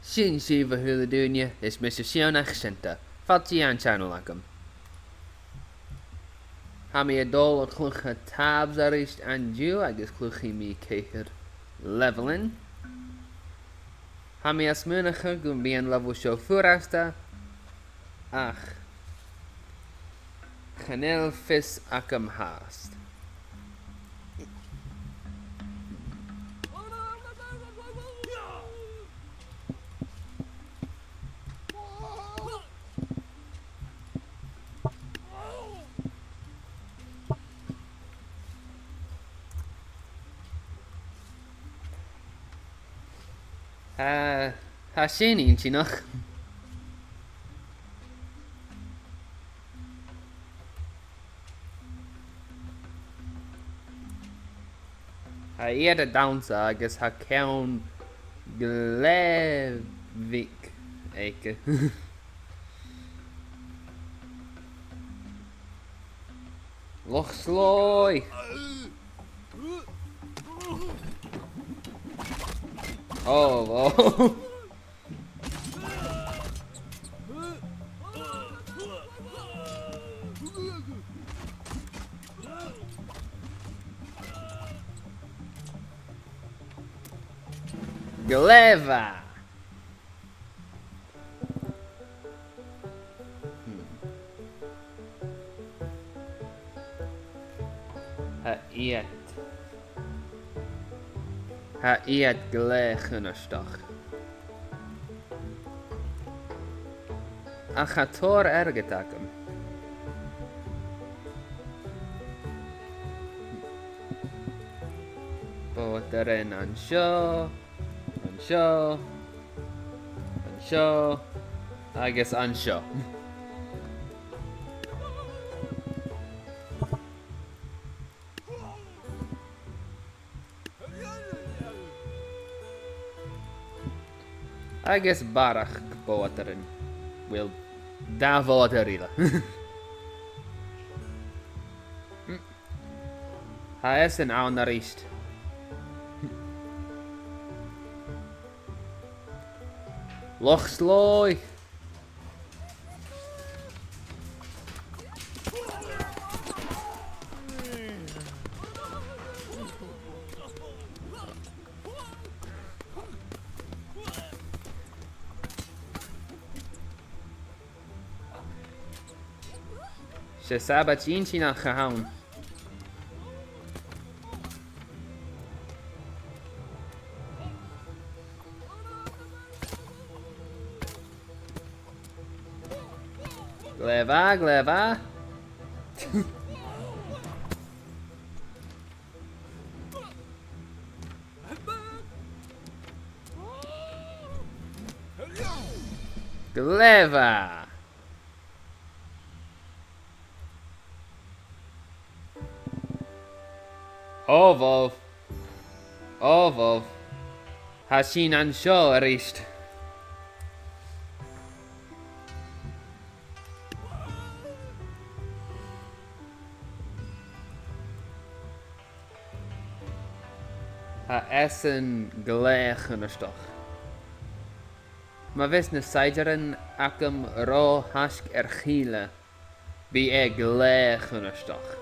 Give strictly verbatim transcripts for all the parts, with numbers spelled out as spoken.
Sin sibh, a h-uile duine, is mise Seonaidh Seanta. Fàilte dhan channel agam. Tha mi a' dol a chluich TABS a-rithist an-diugh agus cluichidh mi ceithir leibhealan. Tha mi a' smaoineachadh gum bi an leibheal seo furasta, ach chan eil fios agam fhathast. Tha, tha sin inntinneach. Tha iad a' dannsa agus tha ceann glè bhig aca. Loch Slòigh! Oh, oh. Glè mhath! Hmm. Tha iad. Tha iad glè chunnartach. Ach tha tòrr airgid agam. Boghadair an seo, an seo, an seo, agus an seo. Agus barrachd bhoghadairean. Uill, dà bhoghadair eile. Tha esan ann a-rithist. Loch Slòigh! 'S e sabaid inntinneach a th' ann. Glè mhath, glè mhath. Glè mhath. Obh obh. Obh obh. Tha sinn an seo a-rithist. Tha esan glè chunnartach. Ma bhios na saighdearan agam ro fhaisg air chèile, bidh e glè chunnartach.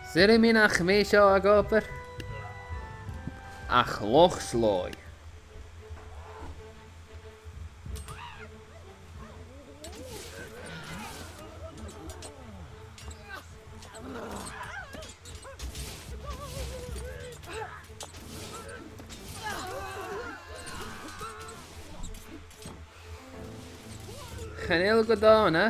'S urrainn dhomh a-nis seo a dh'obair. Ach Loch Slòigh. Chan eil gu dona.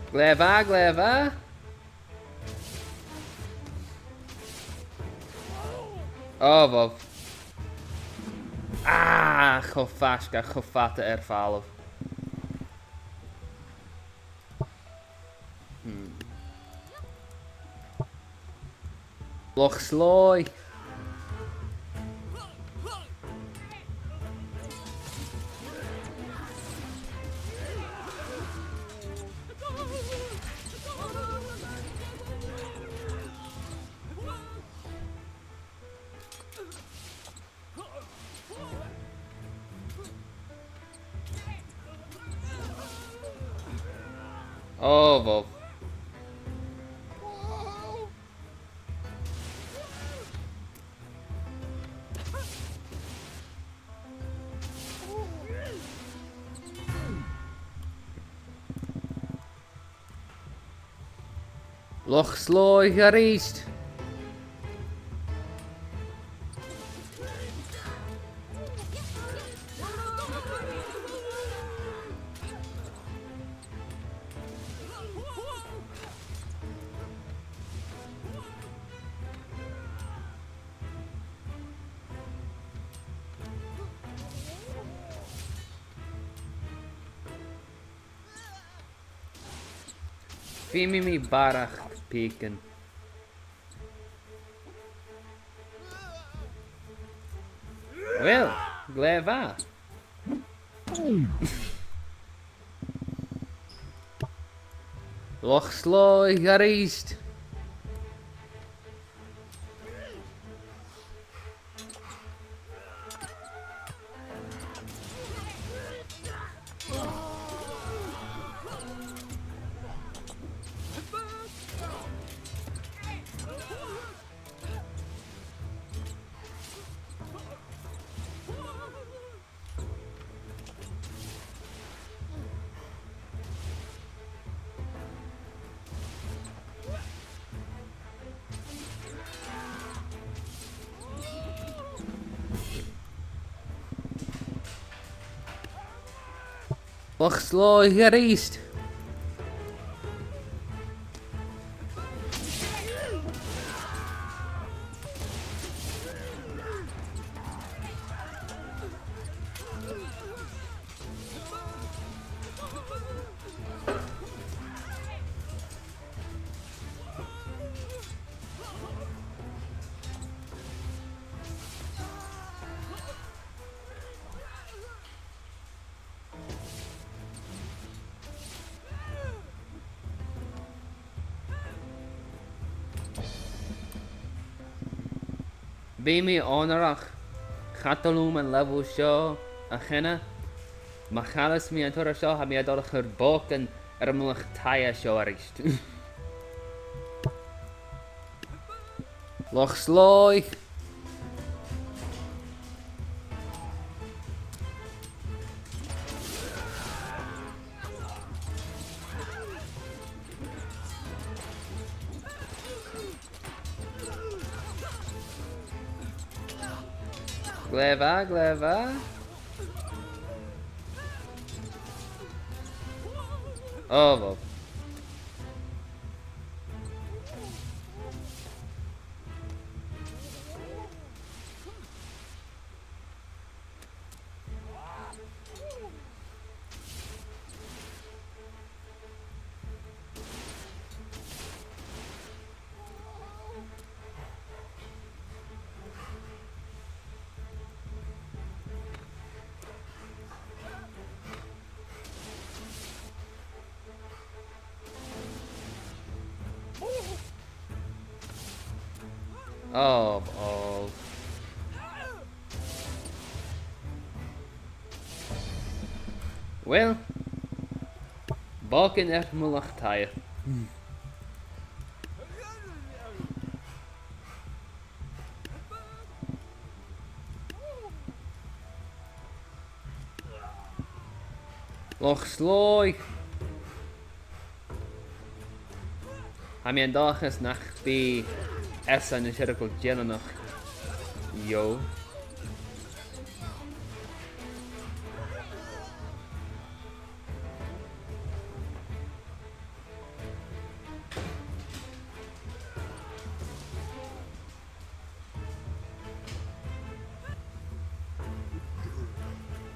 Glè mhath, glè mhath. Ò, bhobh. Ah, cho faisg, cho fada air falbh. Hmm. Loch Slòigh. Ò, bhobh. Loch Slòigh a-rithist. Feumaidh mi barrachd pìcean. Uill, glè mhath. Loch Slòigh a-rithist. Loch Slòigh a-rithist. Bidh mi onarach, cha toil leam an level seo a-cheana. Ma chanas mi an turas seo, tha mi a' dol a chur bòcan air a' mhullach-taighe seo a-rithist. Loch Slòigh. Glè mhath, glè mhath. Ò, bhobh. Ò, ò. Uill, bòcan air mullach-taighe. Loch Slòigh. Tha mi an dòchas nach bi esan nas fheàrr gu dèanamh. Yo.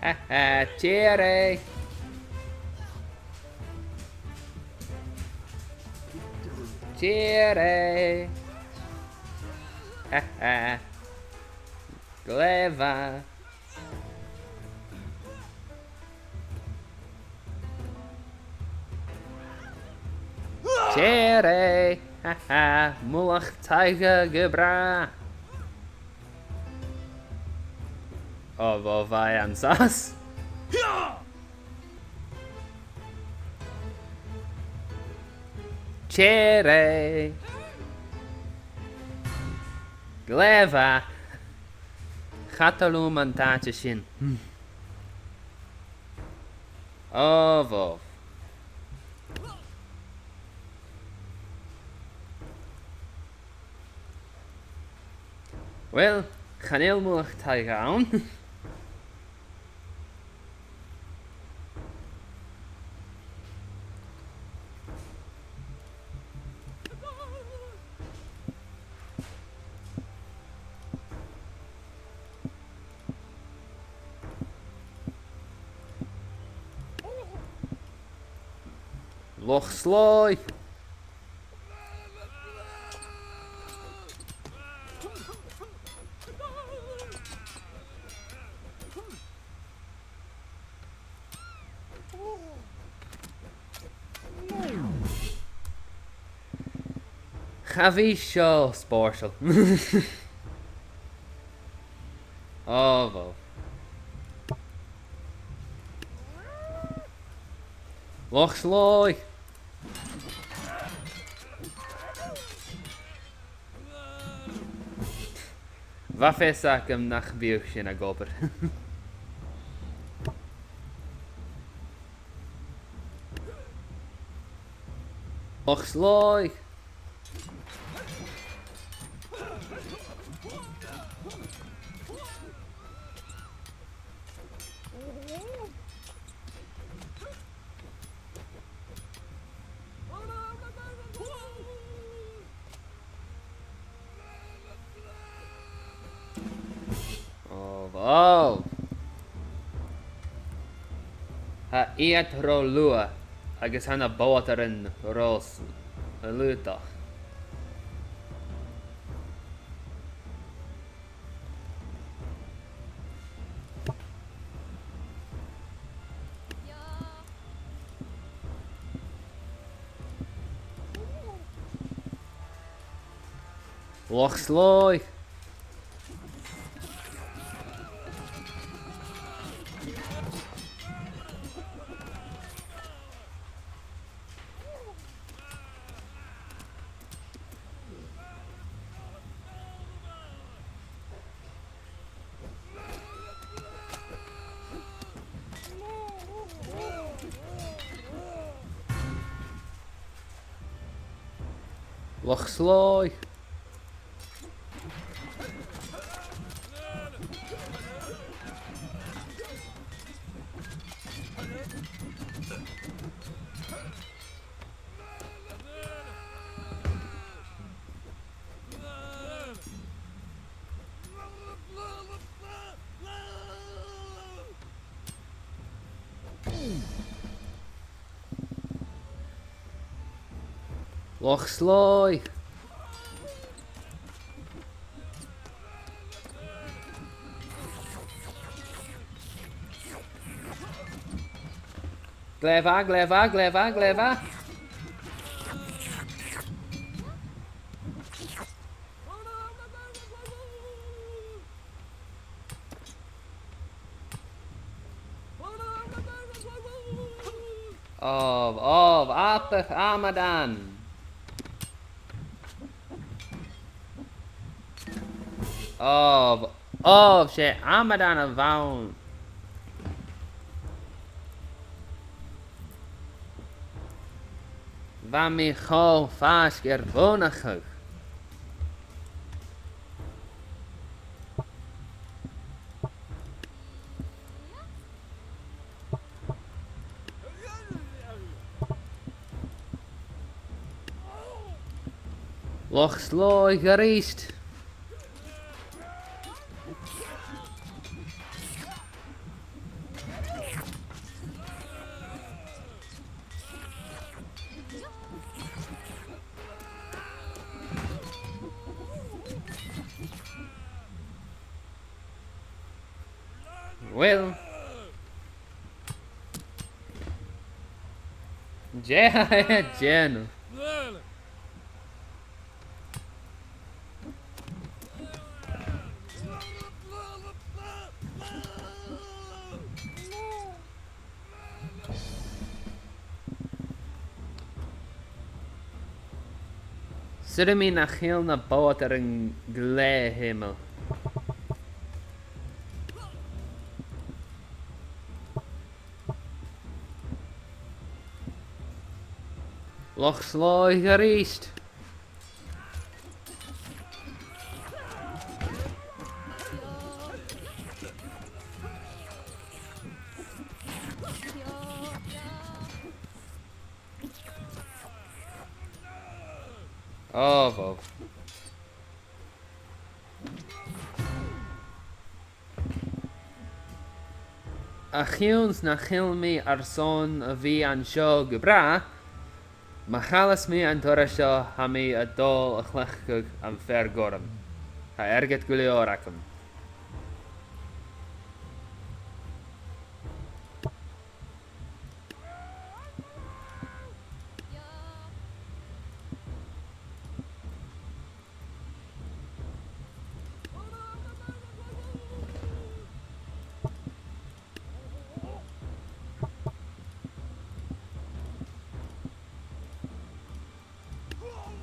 Ha ha, tìoraidh! Tìoraidh! Ha ha. Glè mhath. Tìoraidh! Ha ha! Mullach taighe gu bràth! Ò, bhò, bha e an sàs. Tìoraidh! Glè mhath! Cha toil leam an t-àite sin. Ò, bhò. Uill, chan eil mullach taighe ann. Loch Slòigh! Cha bhi seo spòrsail. Ò, bhò. Loch Slòigh! Bha fios agam nach biodh sin ag obair. Loch Slòigh! Ò, ò. Tha iad ro luath agus tha na bòtairean ro s-, luathach. Loch Slòigh! Loch Slòigh! Loch Slòigh! Glè mhath, glè mhath, glè mhath, glè mhath! Ò, ò, abair amadan! Ò, ò, 's e amadan a bh' ann. Bha mi cho faisg air bhonnachadh. Loch Slòigh a-rithist. Uill. Dè tha e a' dèanamh? Saoilidh mi nach eil na bòtannan glè thiomail. Loch Slòigh a-rithist. Ò, bhobh. A chionn 's nach eil mi airson a bhith an seo gu bràth, ma chailleas mi an turas seo, tha mi a' dol a chleachdadh am fear gorm. Tha airgead gu leòr agam.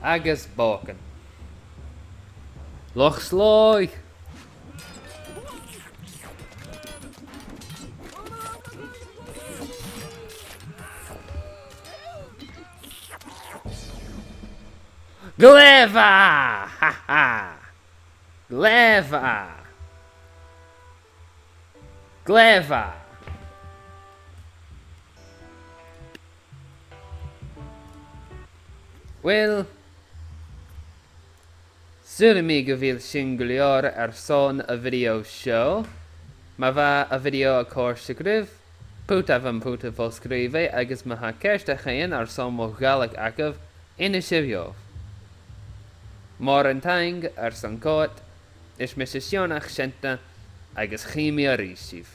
Agus bòcan. Loch Slòigh! Glè mhath! Ha, ha! Glè mhath! Glè mhath! Uill, saoilidh mi gu bheil sin gu leòr airson a' bhidio seo. Ma bha a' bhidio a' còrdadh ribh, put am putan fo-sgrìobhadh agus ma tha ceist agaibh airson mo Ghàidhlig agaibh, innsibh dhomh. Mòran taing airson coimhead, is mise Sionnach Seunta agus chì mi a-rithist sibh.